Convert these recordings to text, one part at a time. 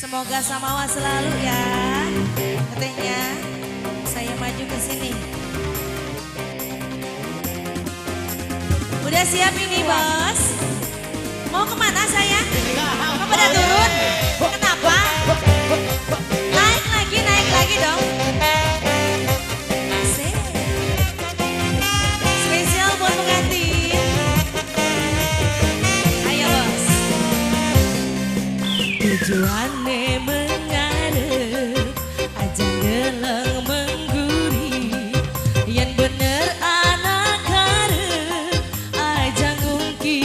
Semoga samawa selalu ya. Tetehnya, saya maju ke sini. Udah siap ini, Bos? Mau kemana saya? Mau pada turun? Kenapa? Naik lagi dong. Asik. Spesial buat pengantin. Ayo, Bos. Tujuane mengarep aja ngeleng mengguri, yen bener anak karep aja ngungki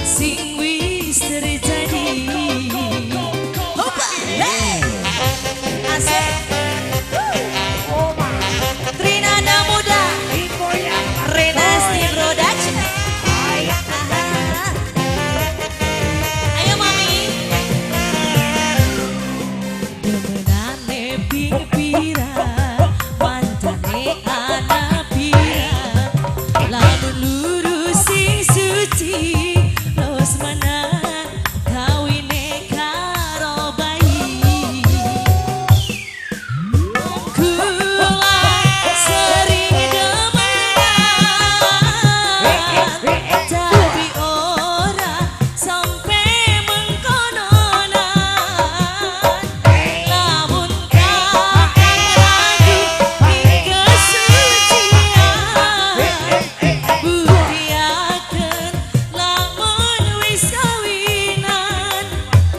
sing wis terjadi. Hopa, hey, asik. Trinada Muda, Renasti Production. Ayo mami. Demenane ping pira, mantane ana pira, lamun lurus sing suci, los mana kawine karo bayi. Kula sering demenan, tapi ora sampe mengkononan. Lamun kakang ragu ing kesucian, buktiaken lamun wis kawinan.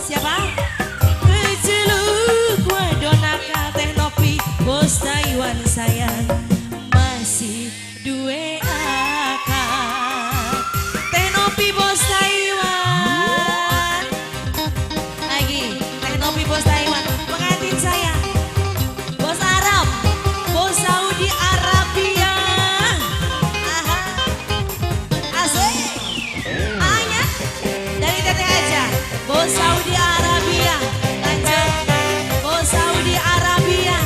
Siapa? Keceluk wadon nakal Teh Nopi, bos Taiwan sayang masih duwe akal. Teh Nopi bos Taiwan. Lagi Teh Nopi bos Taiwan, pengantin saya. Bos Arab, bos Saudi Arabia. Aha. Asik. A-nya dari Teteh aja. Bos Saudi Arabia. Lanjut. Bos Saudi Arabia.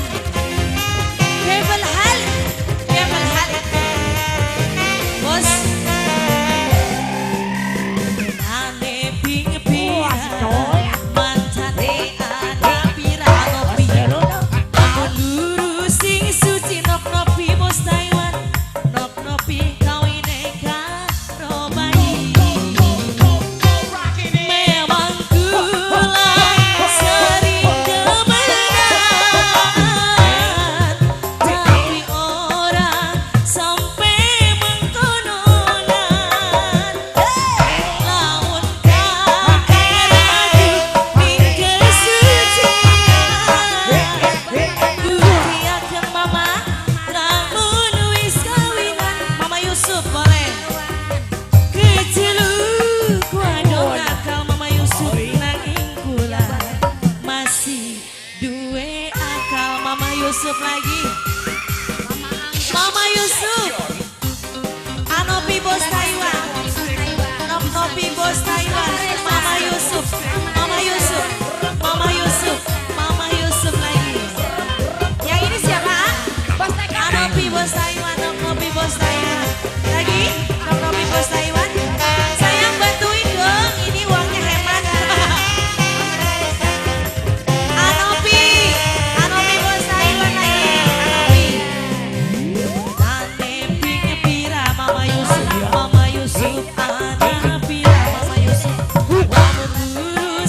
كيف الحال؟ كيف الحال؟ Bos. Ane ping pira, mantane ana pira nopi. Lamun lurus sing suci nok nopi bos Taiwan, nok nopi kawine karo bayi. Memang kula sering demenan, tapi ora sampe mengkononan. Lamun kakang ragu ing kesucian, buktiaken mama lamun wis kawinan. Mama Yusuf boleh. Keceluk wadon nakal Mama Yusuf, nanging kula masih duwe akal. Mama Yusuf lagi. Mama Yusuf. Anopi bos Taiwan. Nok Nopi bos Taiwan. Mama Yusuf. Mama Yusuf. Mama Yusuf. Mama Yusuf lagi. Yang ini siapa? Anopi bos Taiwan. Nok Nopi bos Taiwan. Lagi. Nok Nopi bos Taiwan. Sayang bantuin dong, ini uangnya hemat. Anopi, Anopi bos Taiwan lagi. Anopi. Ane ping pira Mama Yusuf, Mama Yusuf, ana pira Mama Yusuf. Lamun lurus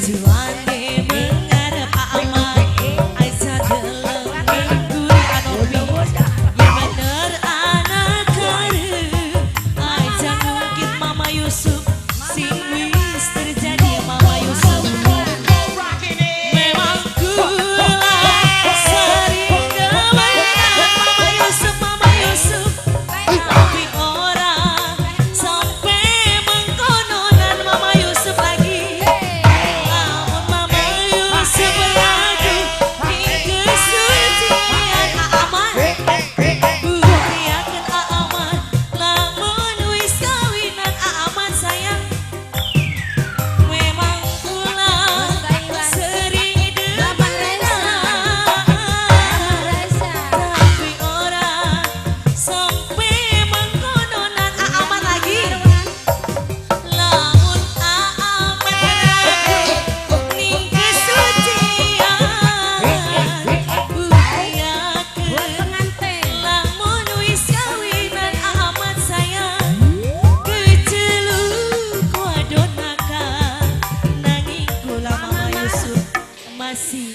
Tujuane mengarep aman, Aisyah deleng ning guri Anopi. Ya bener anak karep, Aisyah ngungkit Mama Yusuf sing wis terjadi Mama Yusuf. Memang kula sering demenan Mama Yusuf, Mama Yusuf, tapi ora sampai mengkononan Mama Yusuf lagi. Lamun Mama Yusuf lagu ing kesucian aman, buktiaken aman lamun wis kawinan aman sayang. Memang kula sering demenan, tapi ora sampai mengkononan aman lagi. Lamun aman ning kesucian, buktiaken lamun wis kawinan aman sayang. Keceluk wadon nakal, nanging kula Mama Yusuf masih